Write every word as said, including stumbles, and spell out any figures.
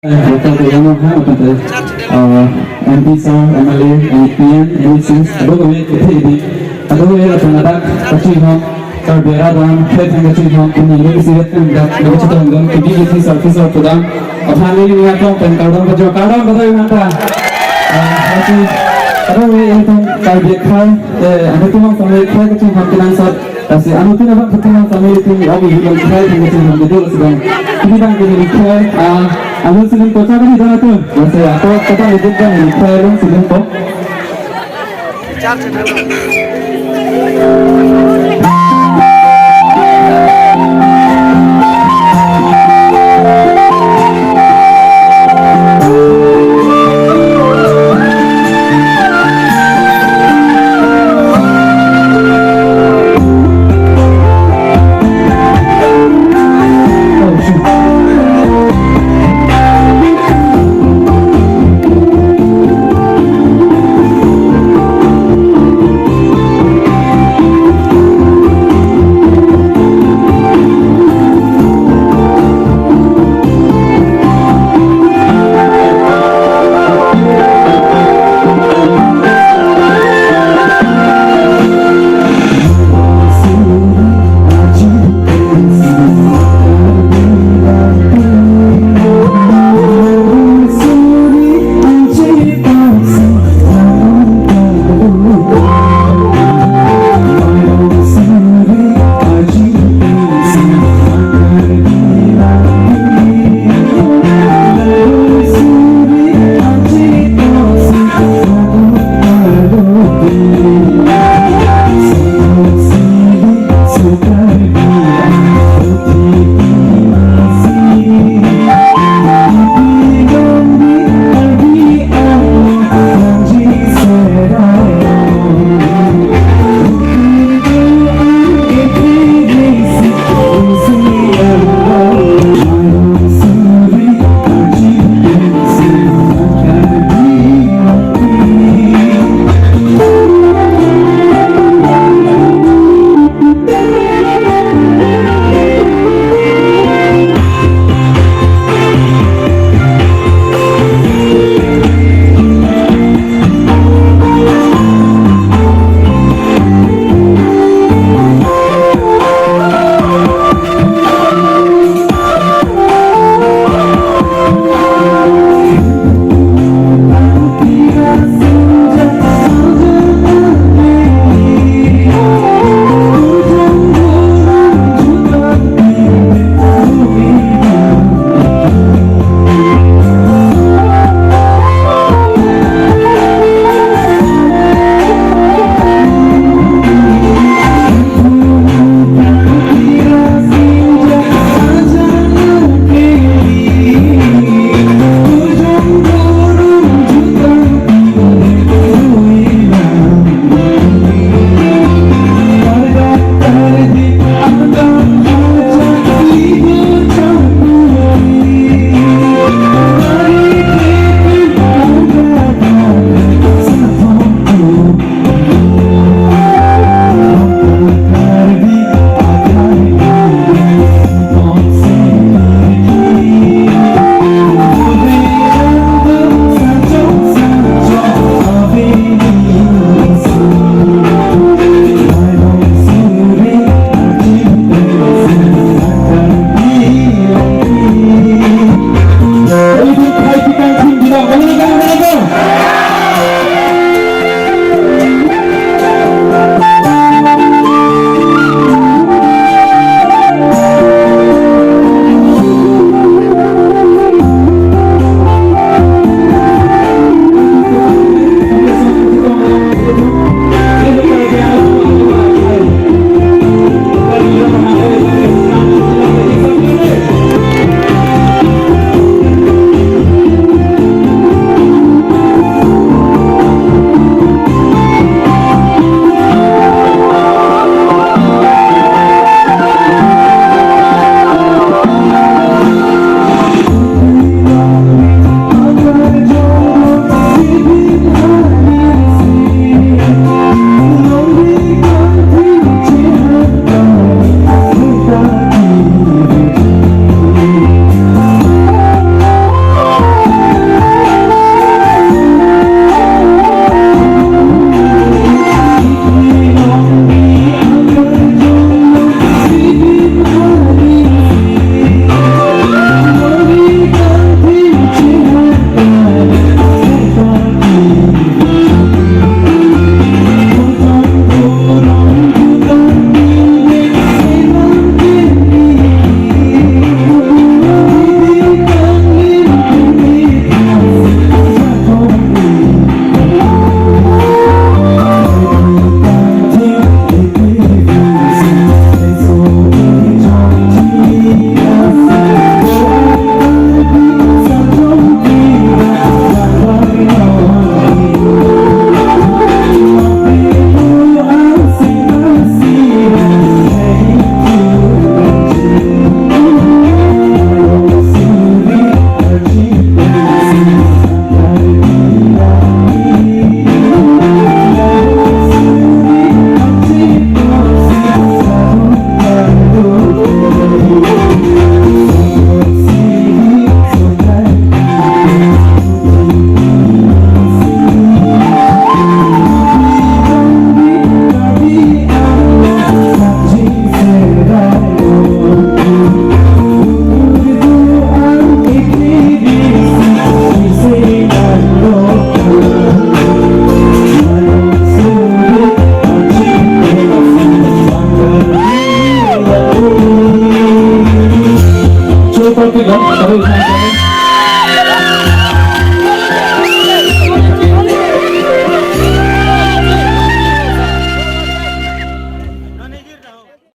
Doctor Tuliram Ronghang, lapen te, uh, M P sir, M L A, M P M, M C, kadokave kethe di, kadokave lapen ladak kachinghon, Karbi arat atum, khei atum kachinghon, pini neli isi vet kan dak, neli chetong dun, K B K T service or pudam, aphan neli ning aklong pen kardom pajok, kardom pajok nangta. Uh, lasi, kadokave ilitum Karbi akhei, eh, ante ilitum along samai khei kachinghon kenangsot, lasi anuttin abang putun along samai ilitum obi hilong khei atum kachinghon kedo lasi bang. Pini bang ke neli khei, ah, anu silim kocha kali dong atum. Lasi ako kata hidup bang neli khei along silim ko.